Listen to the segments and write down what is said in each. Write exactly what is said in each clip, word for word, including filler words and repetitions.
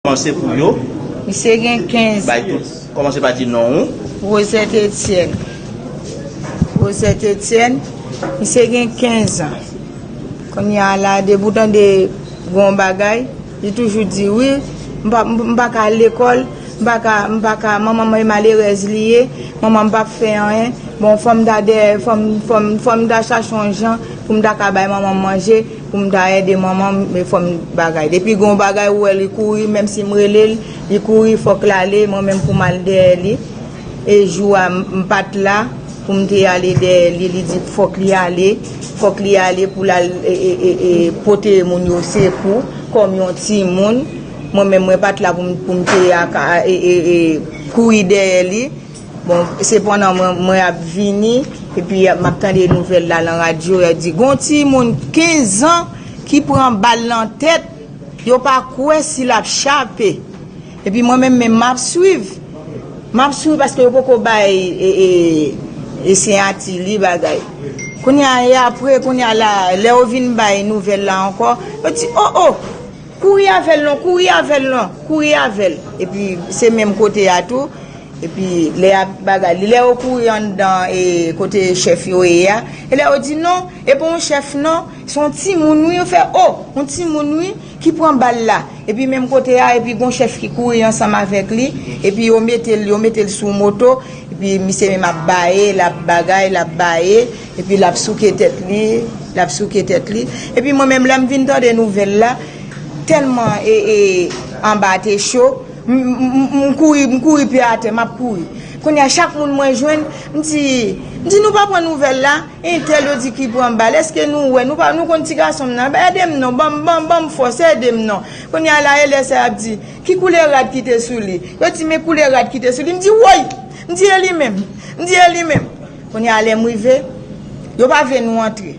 Kòmanse pou yo. Misye gen kenz. Bay tout. Kòmanse pa di non ou. Rosette Etienne. Rosette Etienne, misye gen kenz an. Kounye a la, depi w tande gon bagay, li toujou di, "Wi, m pa, m, m pa ka al lekòl, m pa ka, m pa ka, manman mwen malerèz li ye, manman m p ap fè anyen. Bon, fò m ta dèyè, fò m, fò m, fò m ta chache yon jan pou m ta ka bay manman m manje." Pou m ta ede manman m, men fò m bagay. Depi gon bagay, ou wè li kouri, menm si m rele l, li kouri, fòk l ale, mwen menm pou m al dèyè li. E jou a, m, m pa t la, pou m te ale dèyè li, li di fòk li ale, fòk li ale pou l al, e, e, e, e, pote moun yo sekou, kòm yon timoun. Mwen menm, mwen pa t la pou m, pou m te aka, e, e, e, kouri dèyè li. Bon, sepandan, mwen, mwen ap vini, epi m ap tande nouvèl la nan radyo, y ap di, gon timoun kenz an ki pran bal nan tèt, yo pa kwè si l ap chape. Epi mwen menm, menm m ap swiv. M ap swiv paske yo poko bay, e, e, e siyati li bagay. Kounye a, e apre, kounye a la, lè yo vin bay nouvèl la ankò, yo di, "O, o, kouri avè l non, kouri avè l non, kouri avè l." Epi se menm kote a tou. Epi lè y ap bagay li, lè yo kouri anndan, e, kote chèf yo ye a, e lè yo di, "Non, e pa yon chèf non, se yon timoun wi." Yo fè, "O, yon timoun wi ki pran bal la." Epi menm kote a, epi gon chèf ki kouri ansanm avèk li, epi yo mete l, yo mete l sou moto, epi misye menm ap baye, l ap bagay, l ap baye, epi l ap souke tèt li, l ap souke tèt li. Epi mwen menm, lè m vin tande nouvèl la, tèlman, e, e, anba te cho, M, m, m, m kouri, m kouri pye atè, m ap kouri. Kounye a, chak moun mwen jwenn, m di, m di, "Nou pa pran nouvèl la? Entèl yo di ki pran bal. Èske nou wè? Nou pa, nou konn ti gason m nan? Ede m non, ban m, ban m, ban m fòs, ede m non." Kounye a la, e lè sa y ap di, "Ki koulè rad ki te sou li?" Yo di, "Men koulè rad ki te sou li." M di, "Woy!" M di, "E li menm." M di, "E li menm." Kounye a, lè m rive, yo pa vle nou antre.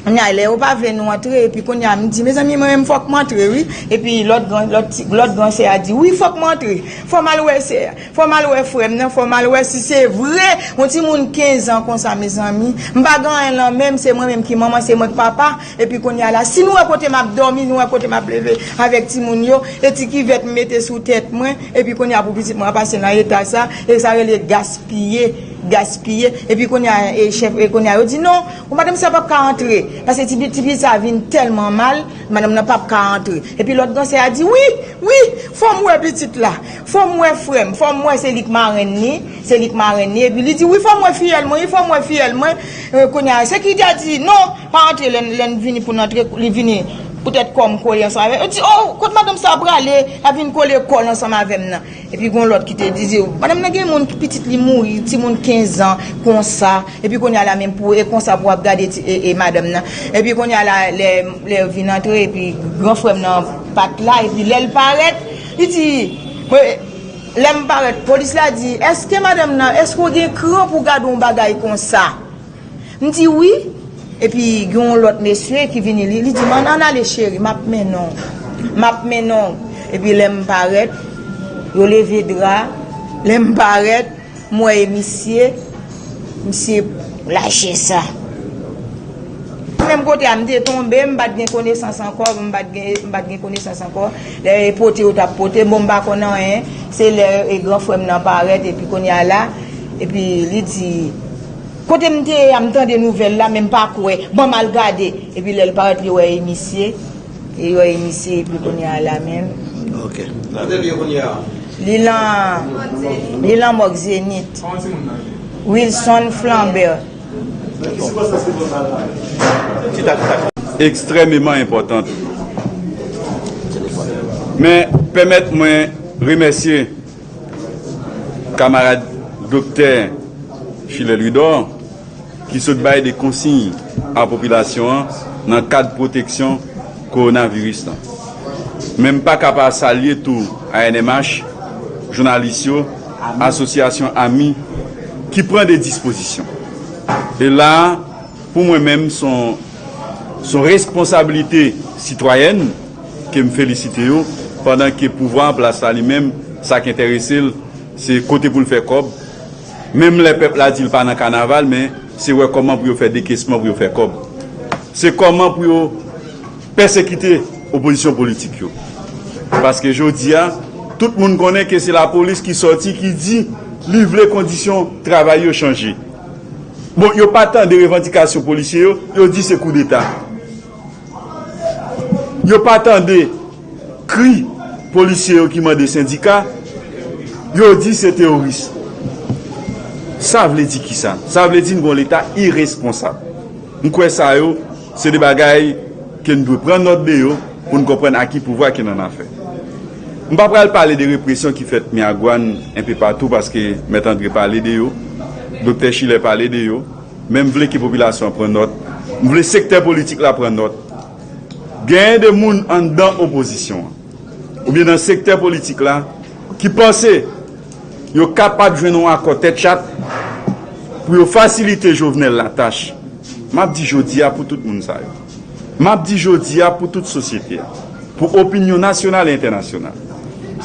Kounye a, lè yo pa vle nou antre, epi kounye a, m di, "Mezanmi, mwen menm fòk m antre, wi." Epi lòt gran, lòt ti, lòt gran sè a di, "Wi, fòk m antre. Fò m al wè sè a. Fò m al wè frè m nan, fò m al wè si se vre." Yon timoun kenz an konsa, mezanmi. M pa gen anyen nan men m, se mwen menm ki manman, se mwen k papa. Epi kounye a la, si nou wè kote m ap dòmi, nou wè kote m ap leve avèk timoun yo, e ti kivèt m mete sou tèt mwen, epi kounye a pou pitit mwen pase nan eta sa, e sa rele gaspiye, gaspiye. Epi kounye a, e chèf, e kounye a, yo di, "Non, ou madanm sa p ap ka antre." Paske ti, ti pitit sa vin tèlman mal, madanm nan p ap ka antre. Epi lòt gran sè a di, "Wi, wi, fò m wè pitit la. Fò m wè frè m. Fò m wè se li k marenn li. Se li k marenn li." Epi li di, "Wi, fò m wè fiyèl mwen. Wi, fò m wè fiyèl mwen." E, kounye a, sekirite a di, "Non, pa antre." Lè n, lè n vini pou n antre, li vini poutèt kò m kole ansanm avè l. Yo di, "O, kot madanm sa a prale? L ap vin kole kò l ansanm avè m nan." Epi gon lòt ki te di, "Madanm nan gen moun ki pitit li mouri, timoun kenz an, konsa." Epi kounye a la menm pou, e konsa pou w ap gade ti, e, e madanm nan. Epi kounye a la, lè, lè yo vin antre, epi gran frè m nan pa t la, epi lè l parèt, li di, mwen, lè m parèt, polis la di, "Èske madanm nan, èske w gen kran pou w gade yon bagay konsa?" M di, "Wi." Epi gen yon lòt mesye ki vini, li, li di, "Ann, ann ale cheri, m ap mennen w. M ap mennen w." Epi lè m parèt, yo leve dra. Lè m parèt, m wè e misye, misye lache sa. Menm kote a, m te tonbe, m pa t gen konesans ankò, m pa t gen, m pa t gen konesans ankò. Lè e pote yo t ap pote, bon, m pa konn anyen. Se lè e gran frè m nan parèt, epi kounye a la, epi li di, "Kote m te ye a, m tande nouvèl la, men m pa kwè. Ban m al gade." Epi lè l parèt, li wè e misye. Li wè e misye, epi kounye a la menm. Ok. Kote l ye kounye a? Li lan, li lan mòg Zenith. Kòman timoun nan rele? Wilson Flambert. Ekstrèmeman enpòtan. Men, pèmèt mwen remèsye kamarad Doktè Chilè Louidor ki sot bay de konsiy a popilasyon an nan kad pwoteksyon kowonaviris lan. Men m pa ka pa salye tou A N M H, jounalis yo, asosyasyon ami ki pran de dispozisyon. E la, pou mwen menm, se yon, se yon responsablite sitwayèn ke m felisite yo, pandan ke pouvwa an plas la li menm, sa k enterese l, se kote pou l fè kòb. Menm lè pèp la di l pa nan kanaval, men se wè kòman pou yo fè dekesman pou yo fè kòb. Se kòman pou yo pèsekite opozisyon politik yo. Paske jodi a, tout moun konnen ke se lapolis ki sòti, ki di li vle kondisyon travay yo chanje. Bon, yo pa tande revandikasyon polisye yo, yo di se koudeta. Yo pa tande kri polisye yo ki mande sendika, yo di se teworis. Sa vle di kisa? Sa vle di n gon leta iresponsab. M kwè sa yo, se de bagay ke n dwe pran nòt de yo pou n konprann a ki pouvwa ke n an afè. M pa pral pale de represyon ki fèt Miragwàn, enpe patou, paske Mèt André pale de yo, Doktè Schiller pale de yo, men m vle ke popilasyon an pran nòt, m vle sektè politik la pran nòt. Genyen de moun anndan opozisyon an, oubyen nan sektè politik la, ki panse yo kapab jwenn yon akò tèt chat pou yo fasilite Jovenel latach. M ap di jodi a pou tout moun sa yo. M ap di jodi a pou tout sosyete a, pou opinyon nasyonal e entènasyonal.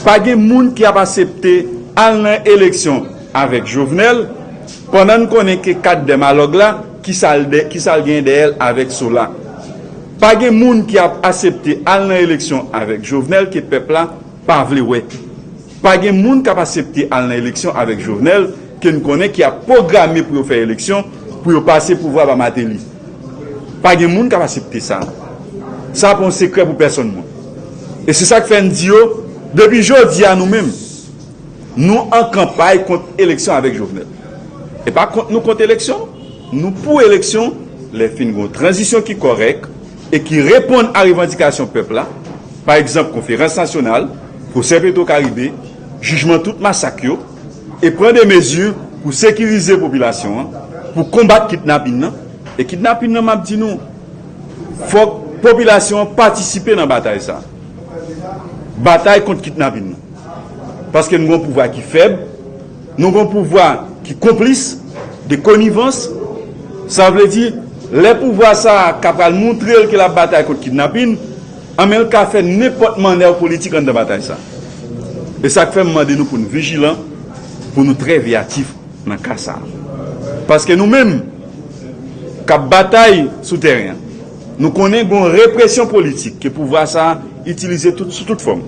Pa gen moun ki ap aksepte al nan eleksyon avèk Jovenel, pandan n konnen ke kad dèmalòg la, ki sa l dè-, ki sa l gen dèyè l avèk Sola. Pa gen moun ki ap aksepte al nan eleksyon avèk Jovenel ke pèp la pa vle wè. Pa gen moun k ap aksepte al nan eleksyon avèk Jovenel, ke n konnen ki ap pwograme pou yo fè eleksyon, pou yo pase pouvwa ba Martelly. Pa gen moun k ap aksepte sa. Sa pa yon sekrè pou pèsonn moun. E se sa k fè n di yo, depi jodi a nou menm, nou an kanpay kont eleksyon avèk Jovenel. E pa kont nou kont eleksyon, nou pou eleksyon, lè fin gon tranzisyon ki kòrèk e ki reponn a revandikasyon pèp la, pa egzanp, konferans nasyonal, pwosè Petro Karibe, jijman tout masak yo, e pran de mezi pou sekirize popilasyon an, pou konbat kidnapin nan. E kidnapin nan, m ap di nou, fòk popilasyon an patisipe nan batay sa. Batay kont kidnapin nan. Paske nou gon pouvwa ki fèb, nou gon pouvwa ki konplis de konivans. Sa vle di, lè pouvwa sa a ka pral montre l ke l ap batay kont kidnapin, anben l ka fè nenpòt mannèv politik anndan batay sa. E sa k fè m mande nou pou n vijilan, pou nou trè veyatif nan ka sa a. Paske nou menm k ap batay sou tèren an, nou konnen gon represyon politik ke pouvwa sa a itilize tout, sou tout fòm.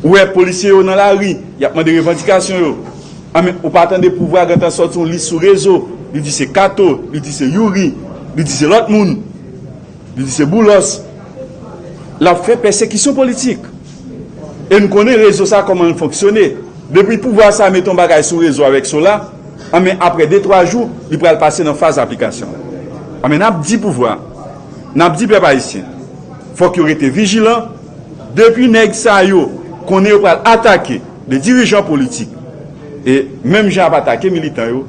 Ou wè polisye yo nan lari, y ap mande revandikasyon yo. Anben, ou pa tande pouvwa gentan sòti yon lis sou rezo, li di se Kato, li di se Youri, li di se lòt moun, li di se Boulos. L ap fè pèsekisyon politik. E n konnen rezo sa kòman l fonksyone. Depi pouvwa sa mete yon bagay sou rezo avèk Sola, anben, aprè de twa jou, li pral pase nan faz aplikasyon. Anben, n ap di pouvwa, n ap di pèp ayisyen, fòk yo rete vijilan. Depi nèg sa yo konnen yo pral atake de dirijan politik, e menm jan ap atake militan yo,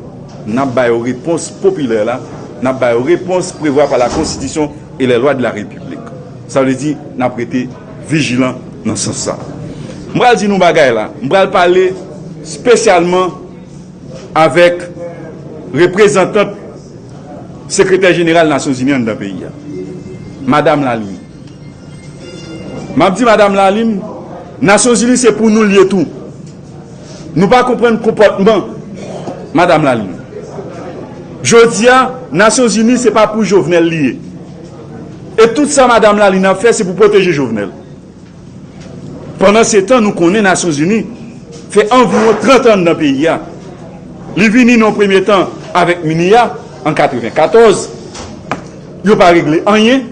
n ap ba yo repons popilè la, n ap ba yo repons prevwa pa la Konstitisyon e les lois de la République. Sa vle di, n ap rete vijilan nan sans sa. M pral di nou bagay la, m pral pale espesyalman avèk reprezantant sekretè jeneral Nasyonzini anndan peyi a, Madam Lalime. M ap di Madam Lalime, Nasyonzini se pou nou l ye tou. Nou pa konprann konpòtman Madam Lalime. Jodi a, Nasyonzini se pa pou Jovenel li ye. E tout sa Madam Lalime ap fè, se pou pwoteje Jovenel. Pandan se tan, nou konnen Nasyonzini fè anviwon trant an nan peyi a. Li vini nan premye tan avèk MINUSTAH an katrevenkatòz. Yo pa regle anyen.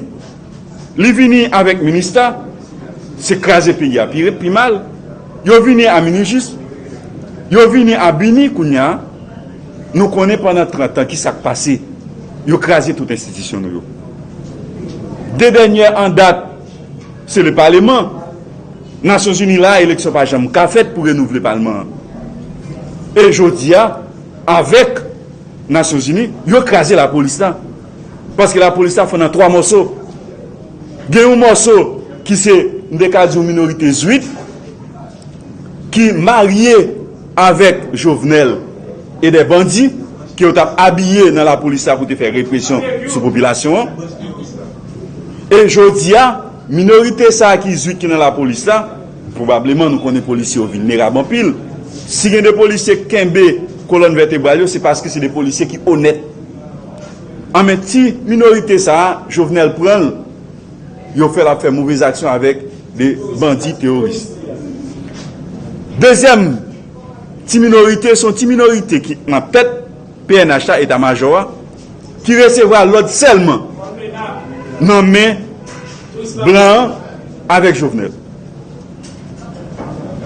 Li vini avèk MINUSTAH, se kraze peyi a pi, pi mal. Yo vini a MINUJUST, yo vini a BINUH kounye a. Nou konnen pandan trant an ki sa k pase. Yo kraze tout enstitisyon nou yo. De dènyè an dat, se le paleman. Nasyonzini la, eleksyon pa janm ka fèt pou renouvle palman an. E jodi a, avèk Nasyonzini, yo kraze lapolis la. Paske lapolis la fè nan twa mòso. Gen yon mòso ki se, m te ka di, yon minorite zwit, ki marye avèk Jovenel e de bandi ke yo t ap abiye nan lapolis la pou te fè represyon sou popilasyon an. E jodi a, minorite sa a ki zwit ki nan lapolis la, pwobableman nou konnen polisye yo vilnerab anpil. Si gen de polisye k kenbe kolòn vètebral yo, se paske se de polisye ki onèt. Anben ti minorite sa a, Jovenel pran l, yo fè l ap fè movèz aksyon avèk de bandi teworis. Dezyèm ti minorite, se yon ti minorite ki nan tèt P N H la, eta majò a, ki resevwa lòd sèlman nan men blan an avèk Jovenel.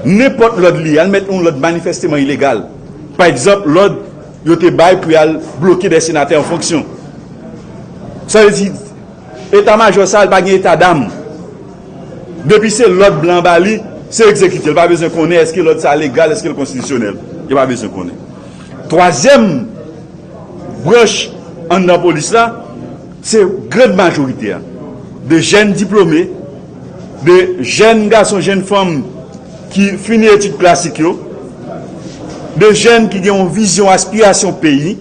Nenpòt lòd li ye, al mèt yon lòd manifèsteman ilegal. Pa egzanp, lòd yo te bay pou y al bloke de senatè an fonksyon. Sa vle di, eta majò sa, li pa gen eta dam. Depi se lòd blan ba li, se egzekite. Li pa bezwen konnen èske lòd sa legal, èske l konstitisyonèl. Yo pa bezwen konnen. Twazyèm branch anndan polis la, se grann majorite a. De jèn diplome, de jèn gason, jèn fanm ki fini etid klasik yo, de jèn ki gen yon vizyon, aspirasyon peyi,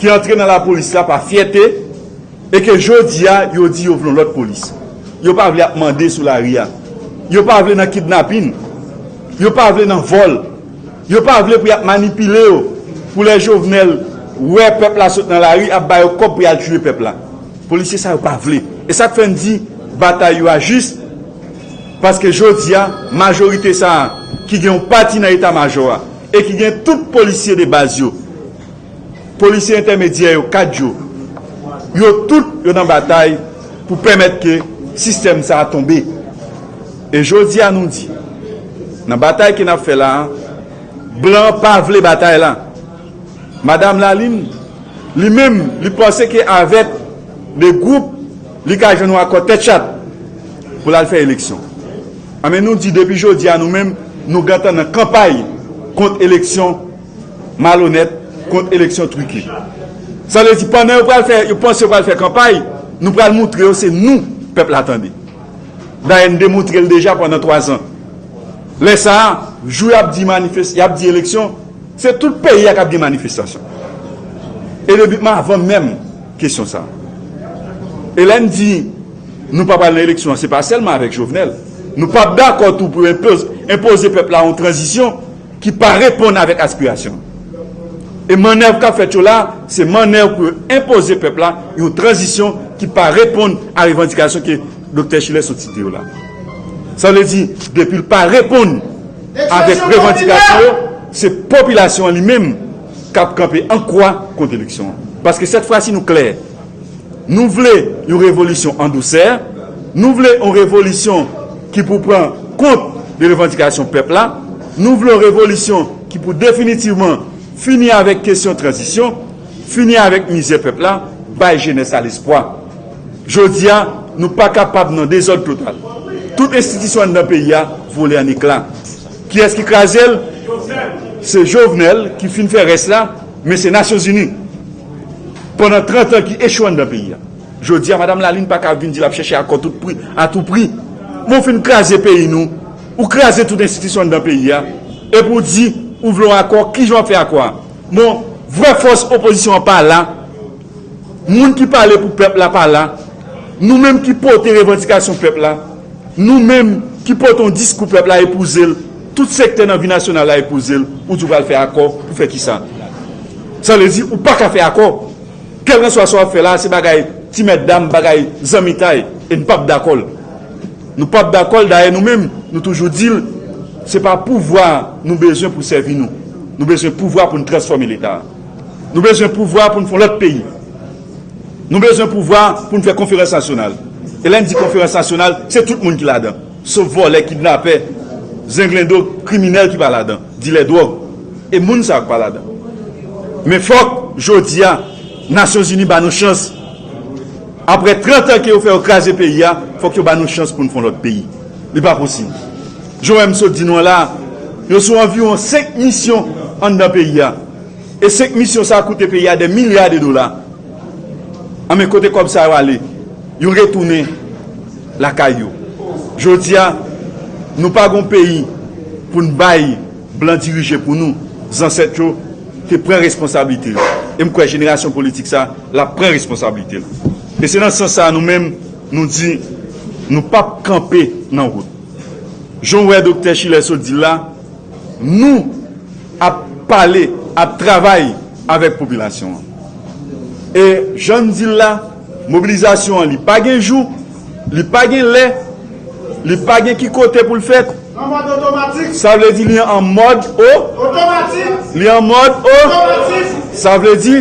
ki antre nan lapolis la pa fyète, e ke jodi a, yo di yo vle yon lòt polis. Yo pa vle ap mande sou lari a. Yo pa vle nan kidnapin. Yo pa vle nan vòl. Yo pa vle pou y ap manipile yo. Pou lè Jovenel wè pèp la sot nan lari, ap ba yo kòb pou y al tiye pèp la. Polisye sa yo pa vle. E sa k fè n di batay yo a jis, paske jodi a, majorite sa a, ki gen yon pati nan eta majò a, e ki gen tout polisye de baz yo, polisye entèmedyè yo, kad yo, yo tout yo nan batay pou pèmèt ke sistèm sa a tonbe. E jodi a nou di, nan batay ke n ap fè la a, blan pa vle batay la. Madanm Lalin, li menm, li panse ke avèk de gwoup, li ka jwenn yon akò tèt chat pou l al fè eleksyon. Anben, nou di depi jodi a nou menm, nou gentan nan kanpay kont eleksyon malonèt, kont eleksyon twike. Sa vle di, pandan yo pral fè, yo panse yo pral fè kanpay, nou pral moutre yo se nou pèp la tande. Dayè, n demontre l deja pandan twa zan. Lè sa a, jou y ap di manifes-, y ap di eleksyon, se tout peyi a k ap gen manifestasyon. E depi m avan menm kesyon sa a. E lè n di nou p ap al nan eleksyon an, se pa sèlman avèk Jovenel. Nou p ap dakò tou pou enpoz-, enpoze pèp la yon tranzisyon ki pa reponn avèk aspirasyon. E mannèv k ap fèt yo la, se mannèv pou yo enpoze pèp la yon tranzisyon ki pa reponn a revandikasyon ke Doktè Chiles sot site yo la. Sa vle di, depi l pa reponn avèk revandikasyon yo, se popilasyon an li menm k ap kanpe an kwa kont eleksyon an. Paske sèt fwa si nou klè, nou vle yon revolisyon an dousè, nou vle yon revolisyon ki pou pran kont de revandikasyon pèp la, nou vle yon revolisyon ki pou definitivman fini avèk kesyon tranzisyon, fini avèk mizè pèp la, bay jenès la lespwa. Jodi a, nou pa kapab nan dezòd total. Tout enstitisyon anndan peyi a vole an ekla. Kiyès ki kraze l? Se Jovenel ki fin fè rès la, men se Nasyonzini pandan trant an ki echwe anndan peyi a. Jodi a, Madanm Lalin pa ka vin di l ap chèche akò tout pri, a tou pri. Men w fin kraze peyi nou, ou kraze tout enstitisyon anndan peyi a, epi w di ou vle yon akò, kijan w ap fè akò a? Bon, vrè fòs opozisyon an pa la. Moun ki pale pou pèp la pa la. Nou menm ki pote revandikasyon pèp la, nou menm ki pote yon diskou pèp la epouze l, tout sektè nan vi nasyonal la epouze l, ou di w pral fè akò pou fè kisa? Sa vle di ou pa ka fè akò. Kèlkanswa sa w ap fè la, se bagay ti mètdam, bagay zanmitay, e n p ap dakò l. Nou p ap dakò l, dayè nou menm, nou toujou di l, se pa pouvwa nou bezwen pou sèvi nou. Nou bezwen pouvwa pou n transfòme Leta a. Nou bezwen pouvwa pou n fè yon lòt peyi. Nou bezwen pouvwa pou n fè konferans nasyonal. E lè n di konferans nasyonal, se tout moun ki ladan. Sof vòlè, kidnapè, zenglendo, kriminèl ki pa ladan, dilè dwòg. E moun sa yo ki pa ladan. Men fòk, jodi a, Nasyonzini ba nou chans. Apre trant an ke yo fè yo kraze peyi a, fòk yo ba nou chans pou n fè yon lòt peyi. Li pa posib. Jan w wè m sot di nou an la, yo sou anviwon senk misyon anndan peyi a. E senk misyon sa a koute peyi a dè milya de dola. Anben, kote kòb sa yo ale? Yo retounen lakay yo. Jodi a, nou pa gon peyi pou n bay blan dirije pou nou. Zansèt yo te pran responsablite yo. E m kwè jenerasyon politik sa, l ap pran responsablite l. E se nan sans sa a nou menm, nou di, nou p ap kanpe nan wout. Jan w wè Doktè Chiles sot di l la, nou ap pale, ap travay avèk popilasyon an. E jan n di l la, mobilizasyon an, li pa gen jou, li pa gen lè, li pa gen ki kote pou l fèt, An mòd otomatik. Sa vle di li an mòd o. Otomatik. Li an mòd o. Otomatik. Sa vle di